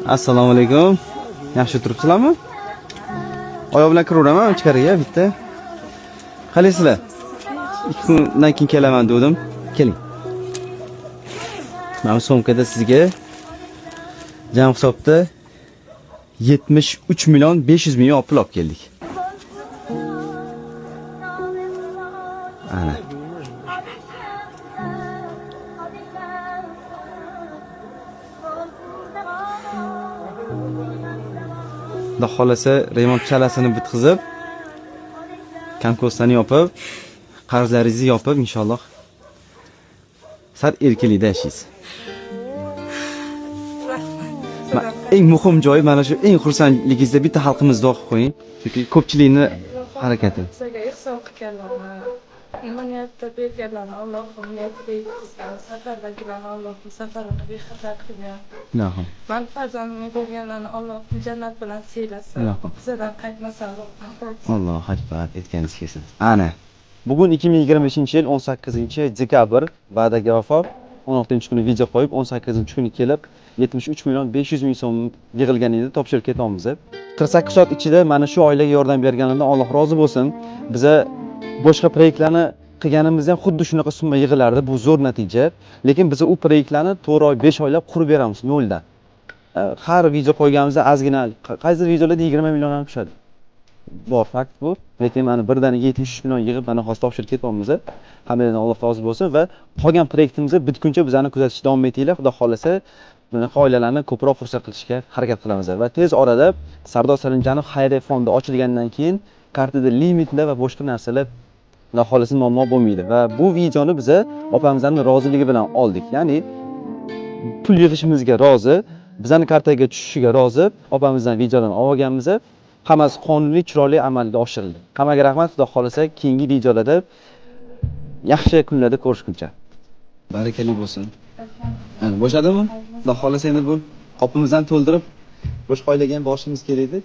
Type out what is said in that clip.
Assalomu alaykum. Yaxshi turibsizlarmi? Oyoq bilan kiraveraman ichkariga bitta. Qalaysizlar? 2 kundan keyin kelaman dedim. Keling. Mana bu sumkada sizga jam hisobda 73 million 500 ming pul olib keldik. Ana. Xudo xolasa remont chalasini bitkizib, komkostani yopib, qarzlaringizni yopib inshaalloh sal erkinlikda yashaysiz. Rahmat. Eng muhim joyi mana shu, eng xursandligingizda bitta xalqimiz duo qilib qo'ying. Chunki ko'pchilikni harakati. Sizlarga ehson qilganlarni, nima niyatda berganlarni Allohim niyatiga yetkazgan, safardagilarni Allohim safarini bexatar qilgan. Ilohim. Man farzandimga berganlarni Allohim jannat bilan siylasin. Ilohim. Bizadan qaytmasa Allohim qaytsin. Allohu akbar, aytganingiz kelsin. Ana. Bugun 2025-yil 18-dekabr, va'daga vafo. 16-kuni video qo'yib, 18-kuni kelib 73 million 500 ming so'm yig'ilgan edi, topshirib ketyapmiz. 48 soat ichida mana shu oilaga yordam berganidan Alloh rozi bo'lsin. Biza boshqa proyektlarni qilganimizda ham xuddi shunaqa summa yig'ilardi. Bu zo'r natija. Lekin biz u proyektlarni 4 oy, 5 oylab qurib beramiz noldan. Har video qo'yganimizda ozgina, qaysi videolarda 20 million ham tushadi. Bor, fakt bu. Lekin mana birdaniga 73 million yig'ib mana hozir topshirib ketyapmiz. Hammadan Alloh rozi bo'lsin va qolgan proyektimizni bitguncha bizani kuzatishda davom etinglar. Xudo xolasa bunaqa oilalarni ko'proq xursand qilishga harakat qilamiz va tez orada Sardor Salimjanov xayriya fondi ochilgandan keyin kartada limitlar va boshqa narsalar Xudo xolasa muammo bo'lmaydi va bu videoni biza opamizning roziligi bilan oldik. Ya'ni pul yig'ishimizga rozi, bizani kartaga tushishiga rozi, opamizdan videodan olib olganmiz. Hammasi qonuniy, chiroyli amalga oshirildi. Hammaga rahmat, Xudo xolasa keyingi videolarda yaxshi kunlarda ko'rishguncha. Barakali bo'lsin. Ana, bo'shadimi? Xudo xolasa endi bu qopimizni to'ldirib boshqa oilaga ham borishimiz kerak edi.